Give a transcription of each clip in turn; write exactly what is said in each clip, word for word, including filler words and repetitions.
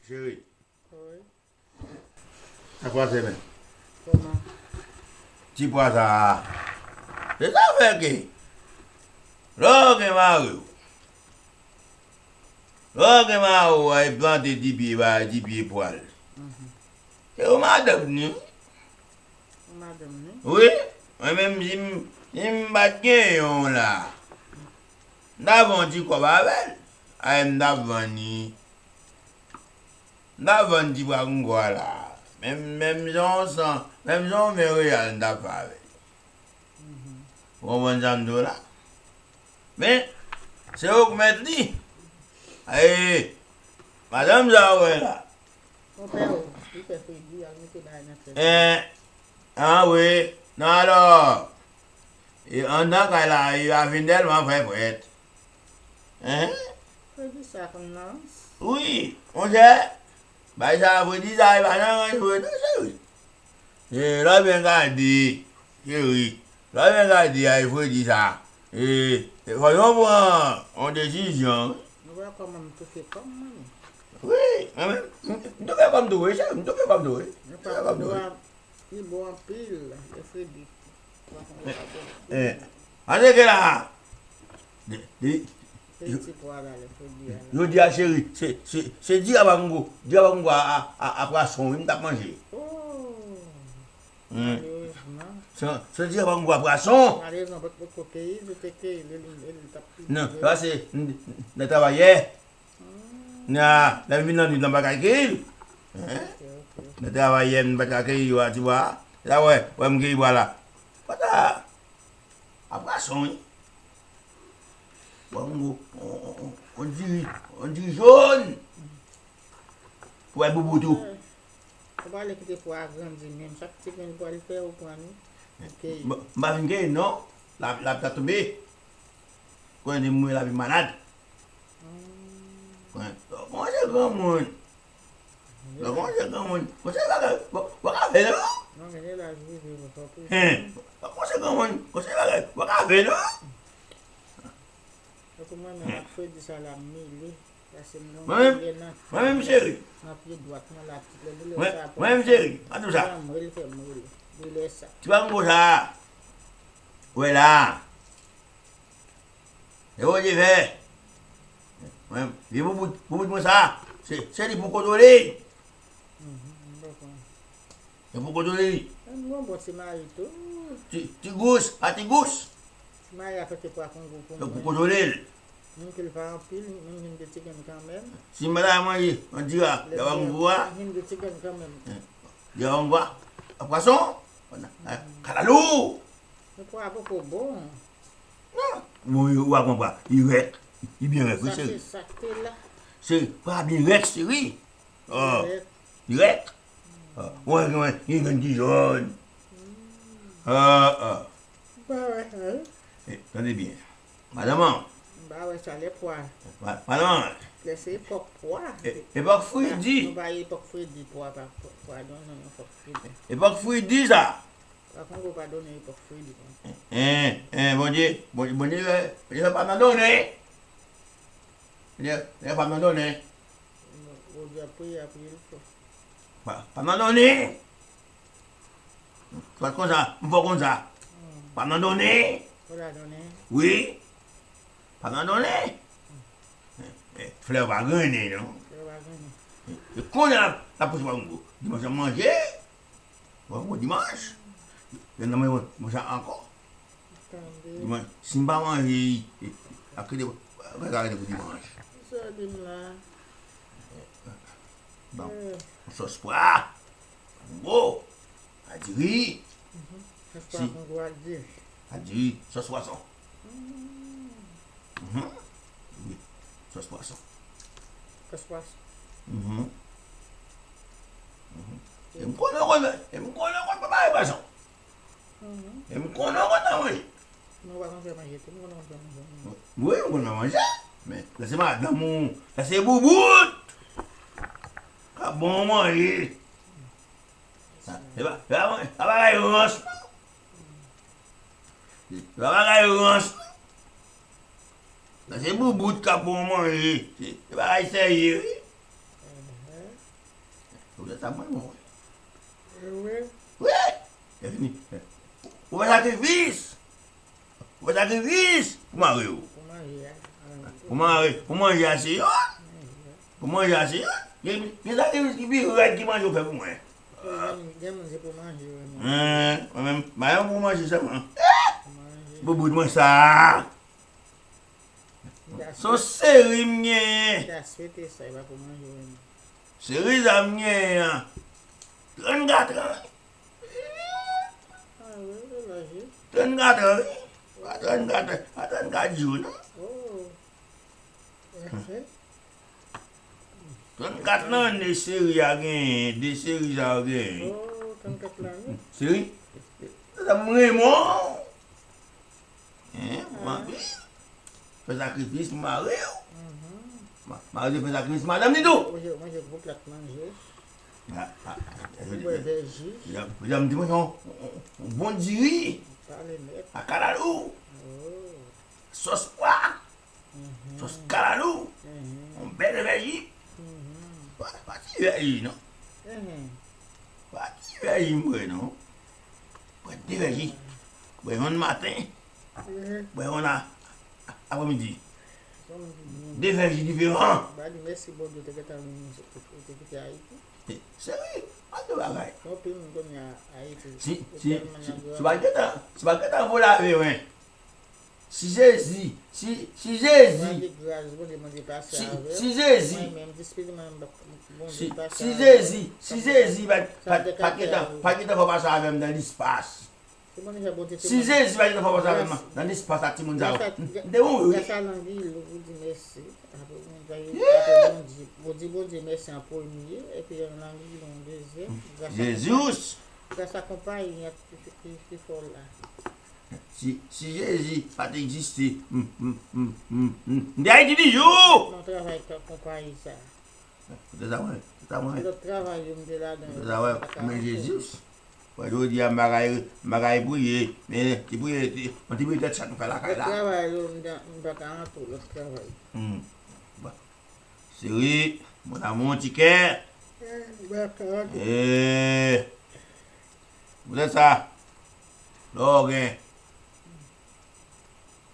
Cheri. Wi. Sa kwa se men? Kòman? Ti pwa sa a. Se sa fè ke lè w gen mari w, lè w gen mari w, a, e plante ti pye, ba ti pye pwa l. Mhm. Se yon madanm ni. Yon madanm ni? Wi. Mwen menm si m, si m pa t gen yon la, m ta fè yon ti kòb avè l. Ay, m ta vann li. M ta vann ti pwa kongo a la. Menm, menm jan w san, menm jan w ven reyal m ta fè avè l. Mhm. Ou konprann sa m di w la? Men, se ou k mèt li. Ay, madanm sa ou wè la. Konpè o, li fè fredi, al mete bagay nan tèt. Eh, ah wi, non alò. E anndan kay la, e a vin tèlman fè frèt. Hein? Fredi sa konn nan. Wi, monchè, bay sa fredi sa, e pa nan ranj fredi, cheri. E, lè w byen gade, cheri, lè w byen gade a, e fredi sa. E, e fò nou pran yon desizyon, wi. Nou wè kòman m toufe kò m, mwen. Wi, mwen menm, m, m toufe kò m tou, wi, cheri, m toufe kò m tou, wi. M toufe kò m tou, wi. Li bon anpil, e fredi. Eh, eh. Ann rete la. Li, li, jodi a, cheri, se, se, se dira pa kongo, dira pa kongo a, a, a, a pwason, wi, m t ap manje. Oh. Hmm. Malerezman. Se, se dira pa kongo a pwason. Malerezman, potko keyi, yo te keyi, li, li, li t ap piti. Non, se pa se, n, n, nan travayè. Hmm. Nan, lè m vin nan nwit lan, m pa ka keyi l. Hein? Ok, ok. Nan travayè, m pa ka keyi yo a, ti bwa. La wè, wè m keyi bwa la. Pata. A pwason, wi. Bon, on, on, on, on diri, on diri jòn. Pou wè boubou tou. Ou pa vle kite pwa a grandi menm. Chak ti grenn pwa li fè, ou pran li. Ok. M, m pa vin gen, non. La, la ta tonbe. Konnen mwen la vin malad. Hmm. Konnen, konnen se granmoun. Lè w konn se granmoun, konn se bagay, w, w ka fè non. Non, men laj rive, w fè pou. Hen, lè w konn se granmoun, konn se bagay, w ka fè non. Tankou mwen menm ak fredi sa la, m mele. Pase m gon mele nan. Mwen menm, cheri. Nan pye dwat mwen la, tout lè doulè sa. Mwen menm, cheri, pa tou sa. Mwen, mwen fè mele. Doulè sa. Ti pa m konsa. Wè la. E Bondye fè. Mwen, vye boubout, boubout mwen sa, se, se li pou kontwole. Mhm, m konprann. Se pou kontwole li. Mwen gon bon ti mari tou. Ti, ti gous, pa ti gous. Ti mari a fè te pwa kongo pou mwen. Se pou kontwole l. Menm ke l pa anpil, menm vin de ti grenn kanmenm. Si m pa ta manje, on dira, y a pa kongo a. Vin de ti grenn kanmenm. Y a kongo a. A pwason. Kalalou. Men pwa a poko bon. Non. Bon, yo, w ap pran pwa. Li rèk. Li byen rèk, wi, cheri. Sa se sa k te la. Se pwa byen rèk, cheri. Oh. Li rèk. Li rèk. Oh. Mwen, mwen, li jwenn ti jòn. Ah, ah. M pa wè sa, wi. Eh, tande byen. Madanm an. M pa wè sa, lè pwa. Ma-, madanm an. Lè se epòk pwa. E-, epòk fredi. Nou pa epòk fredi, pwa pa, pwa, pwa, non, non, epòk fredi. Epòk fredi, sa. Pwa kongo pa donnen epòk fredi konsa. Hein, hein, Bondye, Bondye, Bondye fè, Bondye fè pa m nan donnen. Bondye, Bondye fè pa m nan donnen. Bondye ap priye, ap priye l fò. Pa, pa m nan donnen. Fò konsa, m fò konsa. Hmm. Pa m nan donnen. Fò la donnen. Wi. Pa m nan donnen. Eh, eh, flè pa grennen, non. Flè pa grennen. E kounye a, la pwosyen pwa kongo. Dimanch an manje. Bon, bon dimanch. Lè nan mwen, mwen sa ankò. Tande. Dimanch, si m pa manje, ak de, mwen ka rete pou dimanch. Sa di m la. Bon, eh, sòs pwa. Bon. A diri. Mhm. Sòs pwa kongo ak diri. A diri, sòs pwason. Mhm. Wi, sòs pwason. Sòs pwason. Mhm. Mhm. E m konnen w konn, e m konnen w konn prepare pwason. Mhm. E m konnen w konn nan manje. Non, w pa konn fè manje tou, m konnen w konn fè manje. Wi, m konn fè manje. Men, sa se madanm ou, sa se boubout. Ka bon manje. Sa, e pa, e pa, e pa bagay rans, non. E pa bagay rans, non. Sa se boubout k ap bon manje. Se, se bagay serye, wi. Mhm. Ou fè sa mwen, mwen. Wi. Wi. Lè fini. Ou fè sakrifis. Ou fè sakrifis pou mari w. Pou manje a. Pou manje, pou manje a se yon. Pou manje a se yon. Gen, gen sakrifis ki pi rèd ki manje ou fè pou mwen. Gen moun se pou manje yo. Mwen menm, mwen menm pou manje sèlman. Pou manje. Boubout mwen sa. Se yon seri m genyen. Ta swete sa, e pa pou manje yo. Seri sa m genyen an. Trannkat an. Ah, wi, wi, wi. Trannkat an, wi. Pa trannkat an, pa trannkat jou, non. Oh. Ok. Trannkat lanne seri a genyen, de seri sa yo genyen. Oh, trannkat lanne. Seri? Se sa m renmen w. Hein, mwen anpil. Fè sakrifis pou mari w. Ma-, mari w fè sakrifis pou madanm li tou. Manje, manje gwo plat manje. Bwè vè ji. Jan m di mwen, yon, yon, yon bon diri. Pale nèt. Ak kalalou. Oh. Sòs pwa. Sòs kalalou. Yon bèl vèji. Pa, pa ti vèji, non. Pa ti vèji, m kwè, non. Bwè de vèji. Bwè yonn maten. Bwè yonn a, aprèmidi. De vèji diferan. Ba di mèsi Bondye, ou te gentan vin, ou te kite Ayiti. Se, se vre, pa de bagay. Yon pil moun konnen Ayiti. Si, si, si, si pa gentan, si pa gentan vo lave, wen. Si Jezi, si, si Jezi, si, si Jezi, si, si Jezi pa, pa, pa gentan, pa gentan fè w pase avè m nan lespas. Si Jezi pa gentan fè w pase avè m nan, nan lespas ak timoun sa yo, m te mouri, wi. Gras a Langilo, ou di mèsi. Apre, ou di Bondye, ou di Bondye mèsi an premye, epi Langilo an dezyèm. Gras a Jezi. Gras a konpayi an ki, ki, ki fè w la. Si, si Jezi pa t egziste, m, m, m, m, m, m te Ayiti toujou! Nan travay konpayi sa. Se sa mwen, se sa mwen. Lòt travay yo, m te ladan yo. Se sa mwen, men Jezi. Wè, jodi a, m pa ka, m pa ka priye, men ti priye, ti, yon ti priye tèt chat m fè lakay la. Lòt travay yo, m pa, m pa ka antre lòt travay. Hmm. Bon. Seri, mon amour, ti kè. Eh, m pa ka antre. Eh. Poutèt sa, lè w gen,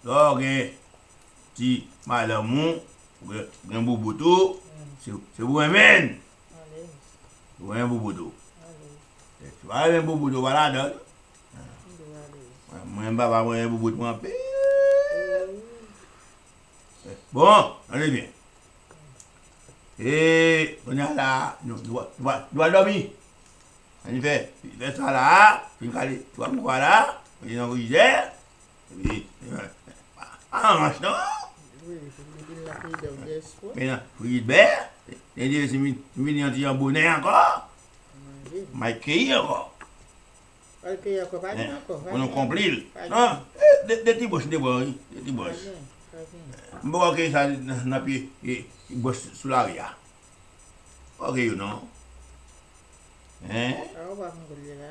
lè w gen ti madanm ou, ou gen, ou gen boubout ou, se, se pou renmen l. Ou renmen boubout ou. Se pa renmen boubout ou, pa ladan l. Mwen, mwen, papa, mwen renmen boubout mwen anpil. Bon, tande byen. E, kounye a la, nou, nou, nou, nou al dòmi. Ann fè, fè sa la, fin kale twa mwa la, mete nan frijidè, epi, pa, pa nan manch non. Wi, mete l nan frijidè, ou gen espwa. Mete nan frijidè, lè, lè, si m vin, si m vin yon ti jan bonè ankò, m al keyi ankò. Al keyi ankò, pa gen ankò, pa gen ankò. Pou nou konpli l. Pa gen. Non, e, de, de ti bwòch m te pran, wi, de ti bwòch. Pa gen, pa gen. M poko keyi sa nan, nan pye, e, bwòch sou lari a. Ok, yo non. Hein? A, ou pa konn kote l ye la.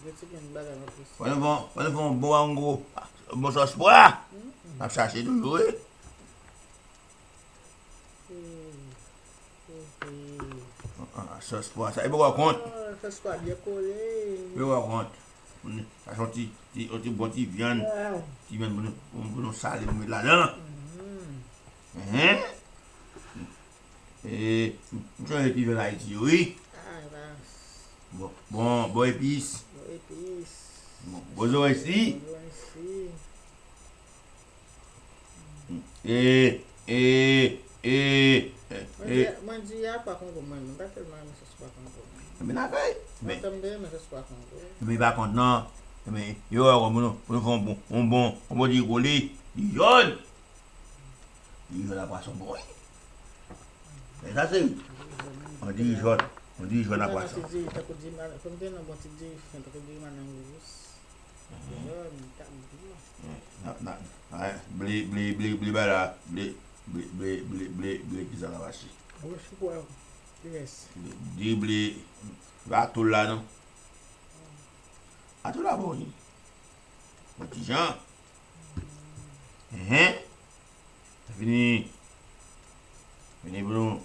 Gen ti grenn bagay nan plis. Pandan fè, pandan fè yon bon mango, bon sòs pwa. N ap chache toujou, wi. Ah, sòs pwa sa, e poko kont. Ah, sòs pwa byen kole. E poko kont. Sa se yon ti, ti, yon ti bon ti vyann. Ti vyann pou nou, pou nou sale, pou nou met ladan. Hein? E, m sonje ti vyann Ayiti yo, wi. Bon, bon, bon epis. Bon epis. Bon, bon zorèy si. Bon zorèy si. E, e, e, e. Mwen di, mwen di a pwa Kongo, mwen, mwen pa tèlman renmen sòs pwa Kongo. Men lakay. Mwen tann de renmen sòs pwa Kongo. Men pa kont non. Men yo wè pou nou, pou nou fè yon bon, yon bon, yon bon ti kole. Li jòn. Dirijòn a pwason bon, wi. Men sa se yon dirijòn, yon dirijòn a pwason. Fò m te nan bon ti diri fen, tankou diri madanm Louis. Jòn, li t ap gou. Nan, nan, nan, ble, ble, ble, ble, bay la, ble, ble, ble, ble, ble, ble, ki sa la mache. Gwo chou pwa, yes. Diri ble, pa atol la, non. Atol la bon, wi. Bon ti jan. Enhen. Sa fini. Fini pou nou.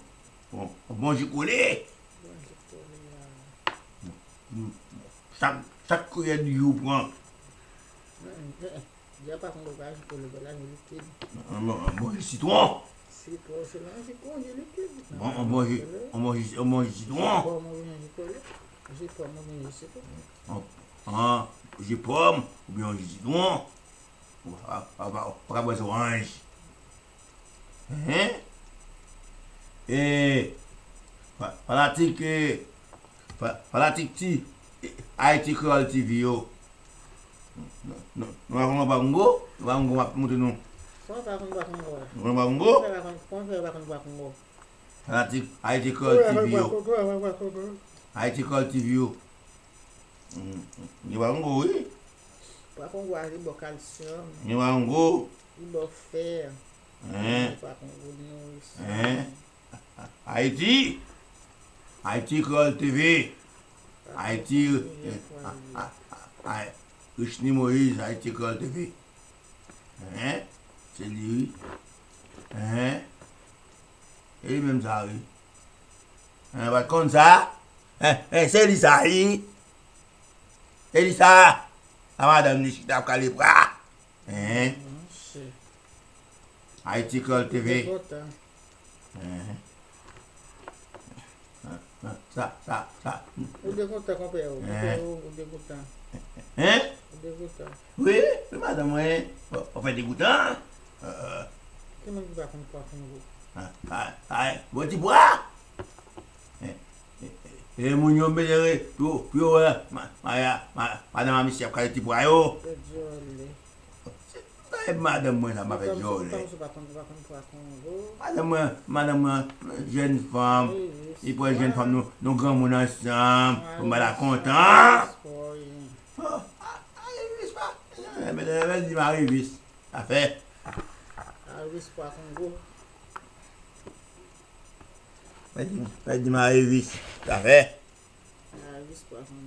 Bon, bon ji kole. Bon ji kole. Chak, chak kiyè di ou pran. Dyab pa konn bwè ji kole, bwè la ji likid. An bon, an bon ji sitwon. Sitwon, se nan ji konje likid. Bon, an bon ji, an bon ji, an bon ji sitwon. Ji pòm oubyen ji kole. Ji pòm oubyen ji sitwon. An, an ji pòm oubyen an ji sitwon. Ou pa, pa, pa, pa ka bwè zoranj. Hein? E, fa-, fanatik, e, fa-, fanatik ti, e, Haïti Creole T V yo. Nou, nou, nou pa konn Bwa Kongo? Bwa Kongo m ap montre nou. Kòman pa konn Bwa Kongo a? Nou konn Bwa Kongo? Kòman pa konn, kòman fè yo pa konn Bwa Kongo? Fanatik Haïti Creole T V yo. Haïti Creole T V yo. Mm, mm. Gen Bwa Kongo, wi. Bwa Kongo a, li ba w kalsyòm. Gen Bwa Kongo. Li ba w fè. Hein? Bwa Kongo nouri san. Hein? Haïti. Haïti Creole T V. Haïti, eh, a, a, a, a, Richny Moïse, Haïti Creole T V. Hein? Se li, wi. Hein? E li menm sa, wi. Hein, pa t konn sa? Hein, hein, se li sa, wi. Se li sa. A madanm li chita ap kale bra. Hein? Monchè. Haïti Creole T V. Mwen kontan. Hein. Sa, sa, sa. Ou dekontan, konpè, ou, konpè, ou, ou dekontan. Hein? Ou dekontan. Wi, wi, madanm mwen, ou, ou fè dekontan. Euh. Ki moun ki pa konn Bwa Kongo? Ah, ah, ah, bon ti bwa. Eh, eh, eh, eh, moun yo mete re-, pou, pou yo wè, ma-, ma-, ma-, madanm a misye ap kale ti bwa yo. Fè dyòl li. Se pa e madanm mwen sa m pa fè dyòlè. Madanm mwen, madanm mwen, jèn fanm. Li pran jèn fanm, nou, nou granmoun ansanm. Pou m pa ta kontan. Oh, a, a, Elvis pa. Mèt, mèt di m a Elvis. Sa fè. Elvis pa Kongo. Mèt di, mèt di m a Elvis. Sa fè.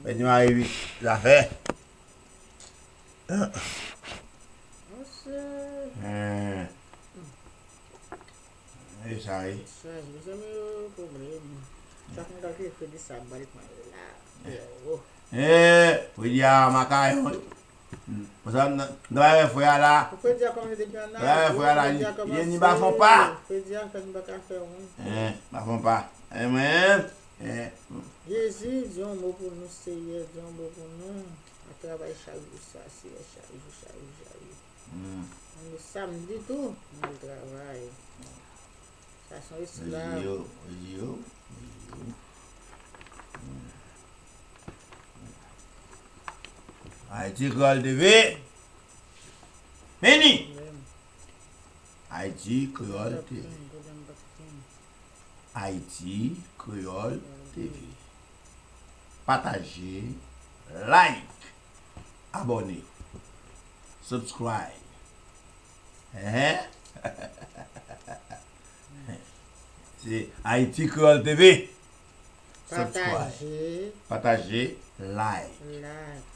Mèt di m a Elvis. Sa fè. Monchè. Hein. E sa, wi. Chaj, mezanmi, yo, pwoblèm. Chak moun k ap jwe Fredi sa, bal pran la. Yo. Eh, Fredi a makayon. Konsa, n, n, n wè frè a la. Fredi a kòmanse depi an avril. Wè frè a la, li, li, li pa fon pa. Fredi a fè n pa ka fè wont. Eh, pa fon pa. Eh, mwen, eh. Jezi, di yon mo pou nou, Seyè, di yon mo pou nou. N ap travay chak jou sa, Seyè, chak jou, chak jou, chak jou. Hmm. Mwen samdi tou, mwen al travay. Sa se yon esklav. Yo, yo, yo. Hmm. Haïti Creole T V. Vini! Haïti Creole T V. Haïti Creole T V. Pataje, like, abòne, subscribe. Hein? Se Haïti Creole T V. Subscribe. Pataje. Pataje, like. Like.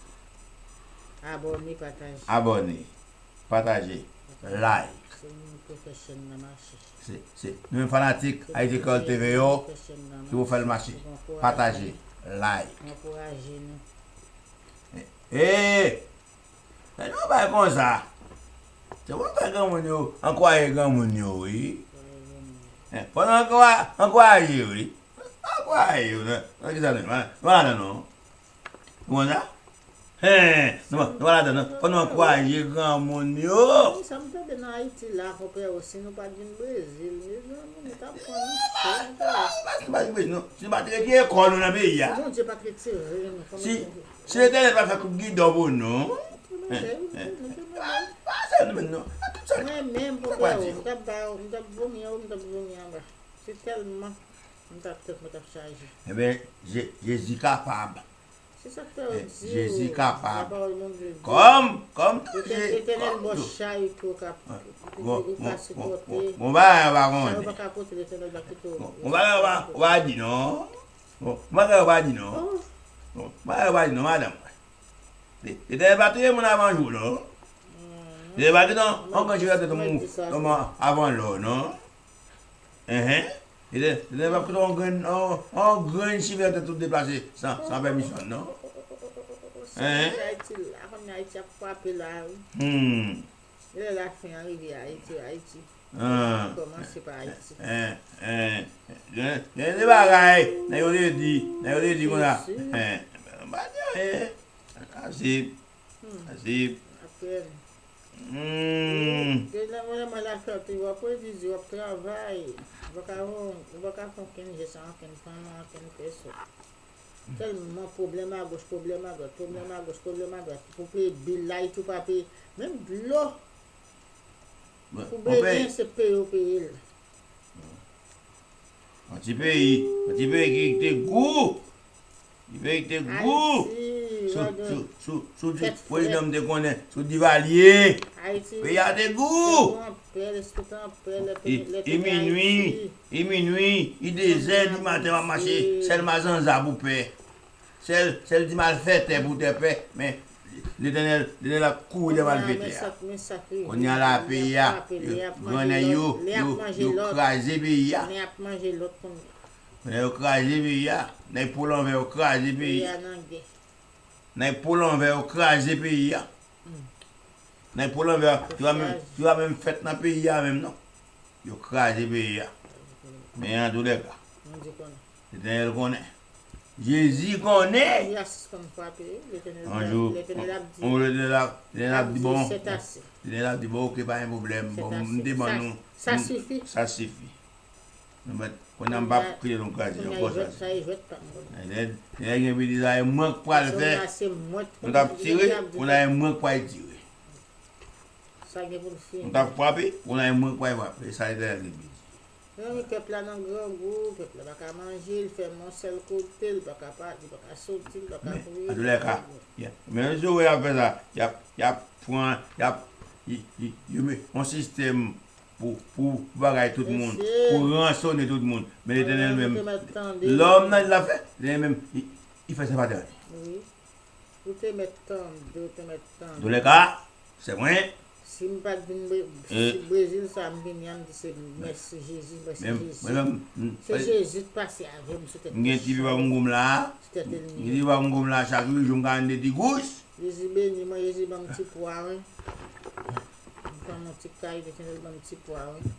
Abòne, pataje. Abòne. Pataje, like. Se nou ki fè chèn nan mache. Se, se nou menm fanatik Haïti Creole T V yo ki pou fè l mache. Pataje, like. Ankouraje nou. E, e, fè nou bay konsa. Se pou fè granmoun yo, ankouraje granmoun yo, wi. Ankouraje granmoun yo. Eh, fò nou ankoura-, ankouraje, wi. Ankouraje yo, nan, nan ki sa nou, nan, nan, non. Ou konn sa? Hen, nou, nou pa ladan, non. Fò nou ankouraje granmoun yo. Wi, sa m tande nan Ayiti la, konpè, o, si nou pa t vin Brezil, mezanmi, nou t ap pran nou chè, konpè. Ah, paske nou pa t vin Brezil, non. Si nou pa t retire kò nou nan peyi a. Si Bondye pa t retire nou, kòman nou te fè? Si Letènèl pa fè koup gidon pou nou. Nou te mele, wi, nou te mele. Pa, pa sèl nou menm, non. Tout sa, mwen menm, sa konpè, pati o, yo. M t ap ba yo, m t ap vomi anwo, m t ap vomi anba. Se tèlman m t ap tèt mwen t ap chaje. Ebyen, Je-, Jezi kapab. Se sa k fè yo di w, Jezi kapab. Lapawòl Bondye di. Kòm, kòm Letè-, Letènèl ba w chay ke w ka, ke w ka sipòte. Bon, bon, bon, bon, bon bagay ou pa konnen. Chay ou pa ka pote, Letènèl va kite w. Bon, bon bagay ou pa, ou pa di non. Bon, bon bagay ou pa di non. Oh. Bon, bon bagay ou pa di non, madanm mwen. Letènèl pa touye moun avan jou, non. Mhm. Letènèl pa kite yon, yon grenn cheve tèt ou mou, avan lò, non. Enhen. Letènèl, Letènèl p ap kite yon grenn, yon, yon grenn cheve tèt ou deplase san, san pèmisyon l, non. Sa Hein? Ayiti la, kounye a Ayiti ap frape la, wi. Hmm. Lè lafen an rive Ayiti, Ayiti. Ah. Kòmanse pa Ayiti. Hein, hein. Gen, gen de bagay, nèg yo te di, nèg yo te di konsa. Jezi. Hein. M pa di anyen. Asip. Hmm. Asip. Apèn. Hmm. Gen lè mwen, mwen la fè tou, w ap redize, w ap travay. Ou pa ka fè, ou pa ka fè okenn jès a okenn fanm, a okenn pèsòn. Tèlman pwoblèm agoch, pwoblèm adwat, pwoblèm agoch, pwoblèm adwat. Pou peye bil la, etou pa peye. Menm dlo. Pou benyen, se peye ou peye l. Yon ti peyi, yon ti peyi ki te gou. Yon peyi ki te gou. Ayiti, sou, sou, sou, sou di, prezidan m te konnen, sou Divalye. Ayiti, peyi a te gou. Te gou anpè, lespri te anpè, lè, e, lè e te minwi, Ayiti. E minwi, e dezè di maten, w ap mache, sèl mazanza pou pè. Sèl, sèl ti malfètè pou te pè, men Letènèl, Letènèl ap kouri dèyè malfètè a. Kounye a la, peyi a, grannèg yo, yo, yo kraze peyi a. Kounye a yo kraze peyi a. Nèg po lanvè yo kraze peyi a. Nèg po lanvè yo kraze peyi a. Nèg po lanvè, yo pa menm, yo pa menm fèt nan peyi a menm non. Yo kraze peyi a. Men antoulèka, Letènèl konnen. Jezi konnen. Yon jou, yon jou Letènèl ap, Letènèl ap di bon, Letènèl ap di bon, oke, pa gen pwoblèm. Bon, m te ban nou, sa sifi. Sa sifi. Nou mèt, kounye a m p ap kite nou kraze ankò sa. Lè, lè gen peyi sa, e mwen k pral fè. Nou t ap tire, kounye a e mwen k pral tire. Sa gen pou l fini. Nou t ap frape, kounye a e mwen k pral frape. E sa Letènèl te di. Mezanmi, pèp la nan grangou, pèp la pa ka manje, l fèmen yon sèl kote, l pa ka pa, li pa ka soti, l pa ka kouri. Men, antoulèka, men si w wè y ap fè sa, y ap, y ap pran, y ap, y, y, yo met yon sistèm pou, pou bagay tout moun, pou ransone tout moun. Men Letènèl menm, lòm nan l ap fè, Letènèl menm, li, li fè sa pa t anyen. Wi. Ou te mèt tande, ou te mèt tande. Antoulèka, sè mwen. Si m pa t vin Bre-, si Brezil sa m vini an, m di se mèsi Jezi, mèsi Jezi. Se Jezi k pase avè m sou tèt mechan yo, sou tèt ènmi yo. M gen ti pipa pou m goumen la. M gen ti pipa pou m goumen la, chak jou m ka vin de ti gous. Jezi beni mwen, Jezi ban m ti pwa, wi. M pran yon ti kay, Letènèl ban m ti pwa, wi.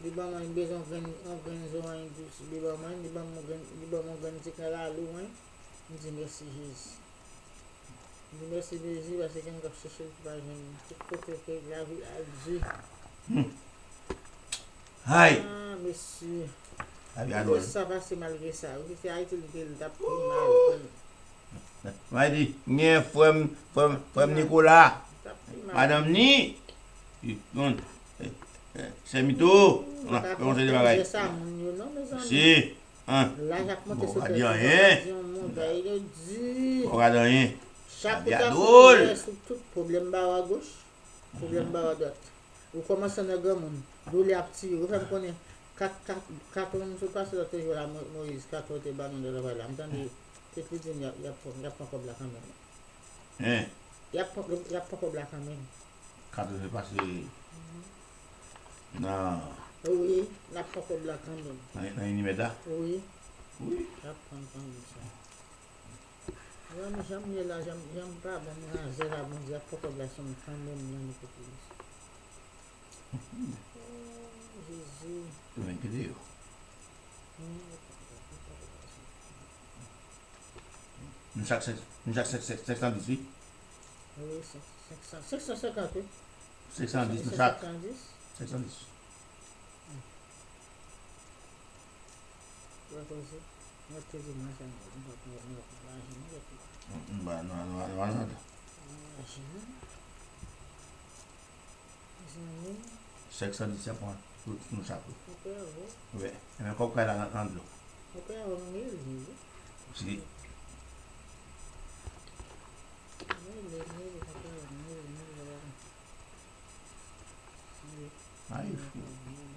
Li ban mwen, m bezwen yon grenn, yon grenn zoranj dous, li ban mwen, li ban mwen yon grenn, li ban mwen yon grenn ti kalalou, wi. M di mèsi Jezi. M di mèsi Jezi, paske gen moun k ap chèche l ki pa jwenn li. Tout kote ke lavi a di. Hmm. Hay! Ah, mesye. Lavi a dwòl. Malgre sa, pase malgre sa. Ou te fè Ayiti, li te, li t ap pi mal. Mwen di, m gen frè m, frè m, frè m Nikola. Li t ap pi mal. Madanm ni. Li konn, eh, eh, sè Mito. Ou pa konn fè bagay sa moun yo non, mezanmi. Si. Hein? Laj ap monte sou tèt ou, pa ka di yon mo, bagay yo di. Ou pa ka di anyen. Chak ou ta fè sou tout pwoblèm ba w agoch, pwoblèm ba w adwat. Ou kòmanse nan granmoun, doulè ap tiye w. Ou fè m konnen kat, kat, katò moun sot pase lòt jou la, Mo-, Moyiz, katò te ba nou nan travay la. M tande Pepli di m y ap, y ap pran, y ap pran kòb la kanmenm. Hein? Y ap pran, y ap pran kòb la kanmenm. Katò te pase nan. Wi, n ap pran kòb la kanmenm. Nan, nan Unimèd la? Wi. Wi. N ap pran kanmenm sa. Mezanmi, jan m ye la, jan m, jan m pa bon, m razè la, Bondye ap pran kòb la sou mwen kanmenm nan Nikopolis. Oh, Jezi. Yo menm kite yo. Hmm. Nou chak sèk, nou chak sèk, sèk, sèk san dis, wi. Wi, sèk, sèk san, sèk san senkant, wi. Sèk san dis, nou chak. Sèk san dis. Sèk san dis. Wè koze, mwen te di mwen sa, mwen pa pou mwen pa lajan, mwen pa. M, m pa, nou, nou, nou, nou, nou. Lajan. Mezanmi. Sèk san dis y ap pran sou, sou nou chak, wi. Ou pè avè w. Wi. Enben, kòb kay la nan, nan dlo. Ou pè avè w, nou mele, wi. Si. Mele, mele, kòb kay la, mele, mele, mele. Ay, fou. Mele.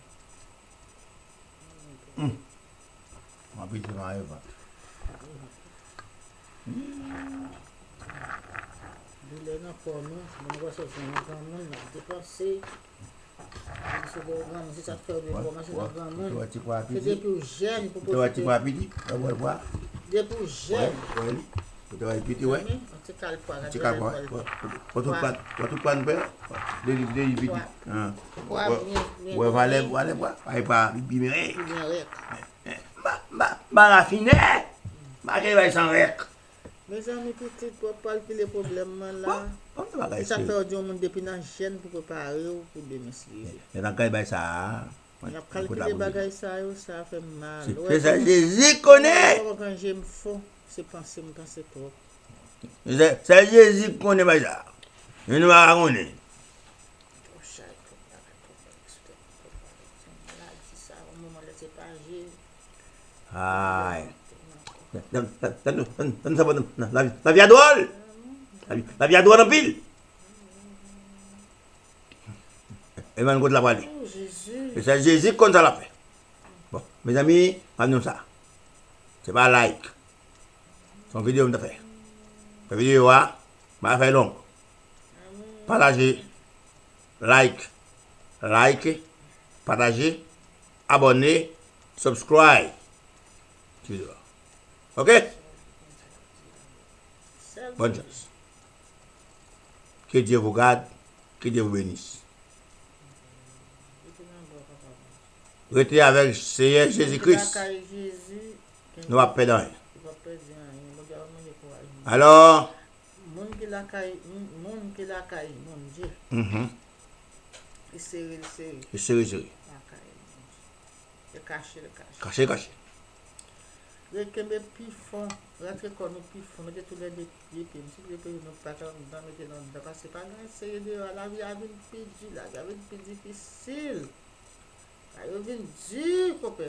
Hum. Mwen pete mare vant. Doulè nan kò nou, moun wè sòti nan granmoun, n ap depanse. Depi se de granmoun, se sa k fè w dwe kòmanse nan granmoun. Se depi w jèn pou pwofite. Depi w jèn. Travay piti, wè. Mezanmi, yon ti kal pwa, gade lè pwa. Pwa, pwa, pwa, tout pwa, pwa, tout pwa nou fè. Deli, deli piti. Pwa. Ah. Pwa byen, byen. Wè, valè, valè pwa. Ay, pwa, byen, byen rèk. Byen rèk. Eh, eh, ba, ba, ba rafinè. Ba kay bay san rèk. Mezanmi, pitit, w ap kalkile pwoblèm nan la. Bon, bon, se bagay serye. E sa k fè yo di yon moun depi nan jèn pou prepare w pou demen si Dye vle. E nan kay bay sa a. N ap kalkile bagay sa yo, sa fè m mal. Se, se sa Jezi konnen. Ou wè mwen, kan je m fon, se panse m panse twòp. Se, se Jezi ki konnen bagay sa. E nou pa ka konnen. Twò chay, twò bagay, twò bagay sou tèt, twò bagay. Se maladi sa, yon moman lè se pa Jezi. Ay. Tann, tann, tann, tann, tann, tann, tann, tann, lavi, lavi a dwòl. Lavi, lavi a dwòl anpil. E men kote l ap prale. Oh, Jezi. E se Jezi ki konn sa l ap fè. Bon, mezanmi, pa di nou sa. Se pa like. Se yon videyo m ta fè. Fè videyo a, m pa fè long. Pataje, like, like, pataje, abòne, subscribe. Ok? Bonne chance. Que Dieu vous garde, que Dieu vous bénisse. Rete avèk Seyè Jezi Kris. Nou p ap pèdi anyen. Alò, moun ki lakay, moun ki lakay Bondye, mhm, li sere, li sere. Li sere, sere. Lakay Bondye. E kache, e kache. Kache, kache. Rete kenbe pi fon, rantre kò nou pi fon, mete tou lè de pye, pye m, si Dye vle nou pa t anndan, mete nou anndan, paske pa gen sere deyò a, lavi a vin pi di, lavi a vin pi difisil. Bagay yo vin di, konpè.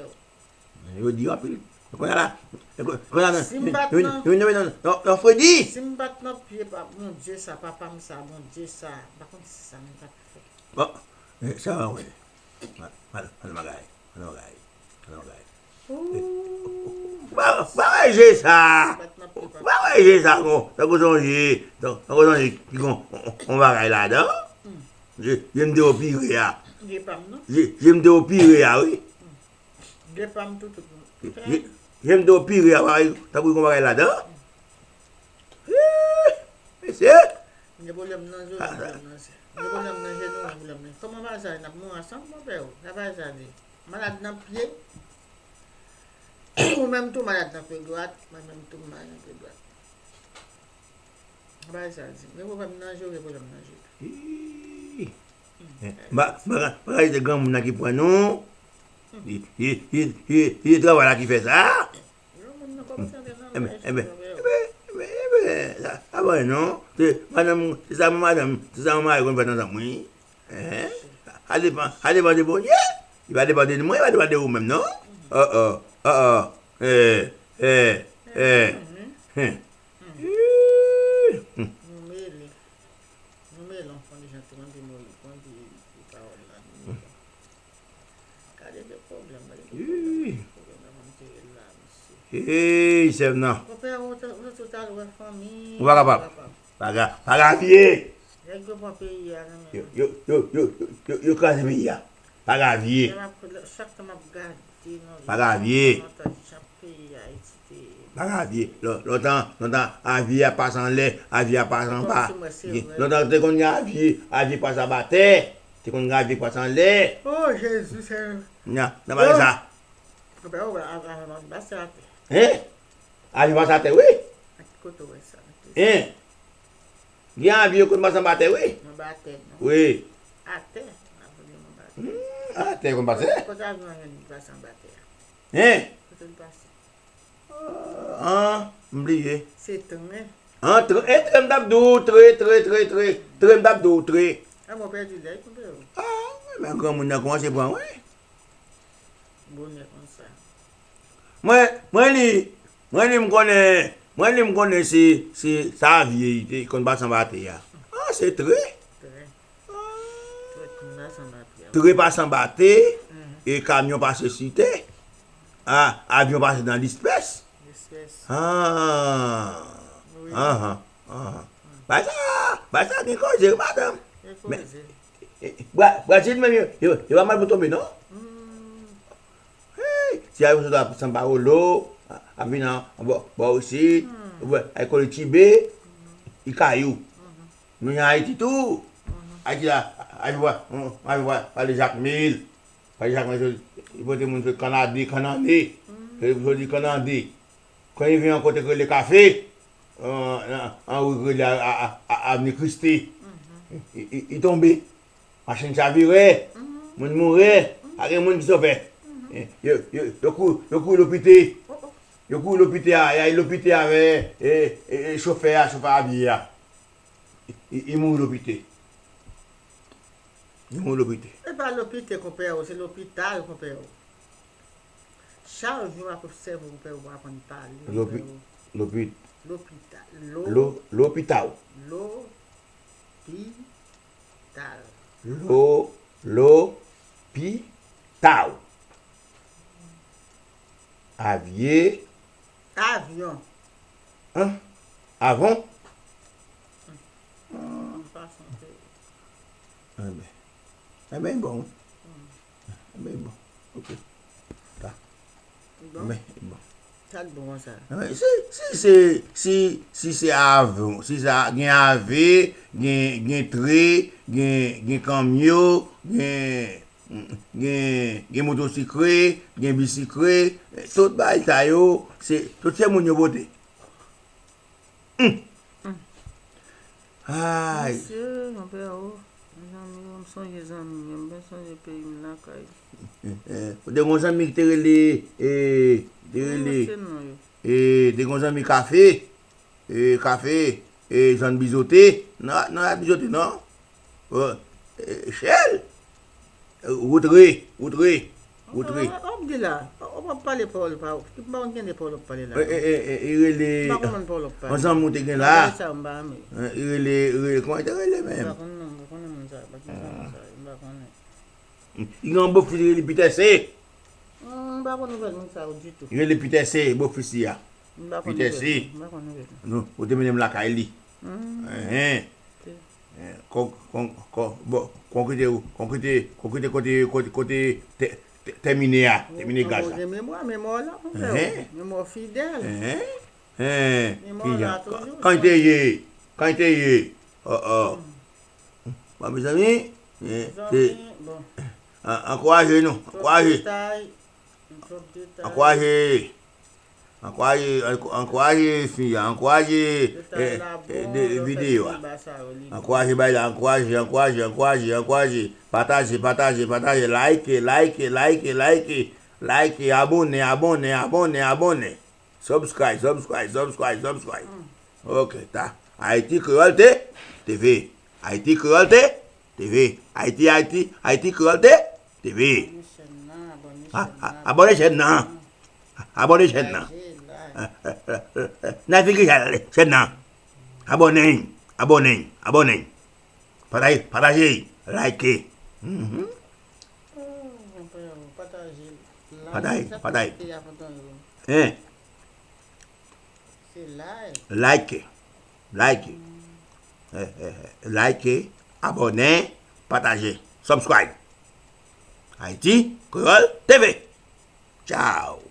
Yo di anpil. Kounye a la, kounye a la, si m pa t nan, nan fredi. Si m pa t nan pye pa Bondye sa, papa m sa, Bondye sa, m pa konn si sa m t ap fè. Bon, eh, sa va, wè. Al, al, al bagay, al bagay, al bagay. Ou pa, ou pa wè je sa. Ou pa wè je sa, kon, tankou se yon je, tan-, tankou se yon je ki gon, on, on bagay ladan. Je, je m te opire a. Je pa m non. Je, je m te opire a, wi. Je pa m tou, tout moun. Je, je m te opire a, bagay, tankou gon bagay ladan. Ih, mesye. M gen pwoblèm nan zo, m gen pwoblèm nan je. M gen pwoblèm nan je, nou gen pwoblèm nan. Kòman bagay sa ye? N ap mouri ansanm, monpè, o. Sa bagay sa ye? Malad nan pye. Ou menm tou malad nan pye dwat, mwen menm tou m malad nan pye dwat. Bagay sa di. Men pwoblèm nan je, gen pwoblèm nan je tou. Ih. Eh, ba, ba, ba, se granmoun nan ki pran nou. Se, se, se, se, se travay la ki fè sa. Granmoun nan kòmanse antre nan laj, monchè. Enben, enben, enben, sa, sa pa non. Se madanm, se sa madanm, se sa mari konn fè tanzantan, wi. Hein? Sa depann, sa depann de Bondye. Li pa depann de mwen, li pa depann de ou menm, non? Oh, oh, oh, oh. Eh, eh, eh. Hmm. Ih. Nou mele. Nou mele yon fon de jan tou, mande Moyiz, mande pawòl la, nou mele. Gade de pwoblèm, gade de pwoblèm. Ih. Pwoblèm nan, mwen te rele la, mesye. Hey, sè m nan. Konpè, ou te, ou te tout al wè fanmi, ou pa kapab. Pa ka, pa ka vye. Nèg yo pran peyi a nan men nou. Yo, yo, yo kraze peyi a. Pa ka vye. Lè m ap, chak tan m ap gade nan, pa ka vye. Lontan jan peyi Ayiti te ye. Pa ka vye. Lon-, lontan, lontan, avye a pase anlè, avye a pase anba. Lontan te konn gen avye, avye pase anba tè. Te konn gen avye pase anlè. Oh, Jezi, Senyè. Nan, nan pale sa. Konpè, ou wè, avye pase atè. Hein? Avye pase atè, wi. Ak ki kote ou wè sa? Hein? Gen avyon konn pase anba tè, wi. Anba tè, non. Wi. Atè. Avyon anba tè. Hmm, atè konn pase. Kote avyon an jwenn pase anba tè a? Hein? Kote l pase? Ah, m bliye. Se tren. Ah, tren, e tren m t ap di w, tren, tren, tren, tren. Tren m t ap di w, tren. Ah, mwen pèdi lè, konpè. Ah, men granmoun nan kòmanse pran, wi. Bonè konsa. Mwen, mwen li, mwen li m konnen, mwen li m konnen se, se sa vye li te konn pase anba tè a. Ah, se tren. Tren. Ah. Tren konn pase anba tè a. Tren pase anba tè, mhm, e kamyon pase sou tè. Ah, avyon pase nan lespès. Lespès. Ah. Wi. Anhan, anhan. Bagay sa, bagay sa gen koze, wi, madanm. Gen koze. Eh, Bra-, Brazil menm, yo, yo, yo pa mal pou tonbe, non? Hmm. Hey, ti avyon sot a São Paulo, a, ap vin an, an bò, bò isit. Hmm. Ou wè, ay kole Tibe, i Kayou. Nou gen Ayiti tou. Ayiti la, ay pa, ay pa pale Jakmèl. Pale Jakmèl, li pote moun sot Kannade, Kannande. Sot Kannande. Kan li vin yon kote k rele Kafe, an, an, an rue k rele a, a, a, a, Avni Kriste. I, i, i tonbe. Machin chavire. Moun mouri. Pa gen moun ki sove. Yo, yo, yo kou-, yo kouri lopite. Yo kouri lopite a, y a lopite avè, e, e, e, chofè a, chofè a byen a. I, i, i mouri lopite. I mouri lopite. E pa lopite, konpè o, se lopital, konpè o. Chak jou m ap obsève w, konpè o, w aprann pale, Lopi-, konpè o. Lopi-, Lopital. Lo-, lo-, lopital. Lopital. Lo-, lopital. Avye. Avyon. An? Avon? M pa sonje. Enben. Enben, bon. Enben, bon. Ok. Ta. Bon. Enben, bon. Sa k bon konsa? Enben, si, si se, si, si se avon, si sa gen ave, gen, gen tre, gen, gen kanmyo, gen, gen, gen motosikre, gen bisikre, tout bagay sa yo, se, tout se moun yo pote. Ay. Mesye, konpè o, zanmi yo, m sonje zanmi m, m sonje peyi m lakay. Eh, eh, ou te gon zanmi ki te rele, eh, te rele, eh, te gon zanmi Kafe, eh, Kafe, eh, zòn Bizote, nan, nan Bizote, non? Eh, Echèl. Wout Re, Wout Re, Wout Re. W ap di la, w ap pale pawòl pa ou. M pa konn ki de pawòl w ap pale la. E, e, e, e, e rele, m pa konn pawòl w ap pale. Ansanm ou te gen la. Sa m pa renmen. E rele, e rele, kòman te rele menm? M pa konn non, m pa konnen moun sa, pa ki zanmi sa, m pa konnen. Li gen yon bofis li rele Pitèse. M pa konn nouvèl moun sa yo ditou. Li rele Pitèse, bofis li a. M pa konn nouvèl li, m pa konn nouvèl li. Non, ou te mennen m lakay li. Enhen. Eh, kon, kon, kon, bon, kon kite, kon kite, kon kite kote, kote, kote tè-, tè-, tèmine a, tèmine gaz la. Gen memwa, memwa w la, konpè o. Enhen. Memwa w fidèl. Enhen. Enhen. Memwa w la toujou. Kan te ye, kan te ye. Oh, oh. Bon, mezanmi, eh, se, an-, ankouraje nou, ankouraje. Ankouraje. Ankouraje, ank-, ankouraje fi a, ankouraje, eh, eh, de, videyo a. Ankouraje bay la, ankouraje, ankouraje, ankouraje, ankouraje. Pataje, pataje, pataje, like, like, like, like, like, abòne, abòne, abòne, abòne. Subscribe, subscribe, subscribe, subscribe. Ok, ta. Ayiti Kreyòl T-, TV. Ayiti Kreyòl T-, TV. Ayiti, Ayiti, Ayiti Kreyòl T-, TV. Abòne chèn nan, abòne chèn nan. Abòne chèn nan. Abòne chèn nan. Pataje, like. Navige chèn nan. Abòne, abòne, abòne. Pataje, pataje, like. Mhm. Oh, pataje, pataje. Pataje, pataje. Hein? Se like. Like. Like. Eh, eh, eh, like, abòne, pataje, subscribe. Ayiti Kreyòl TV. Ciao.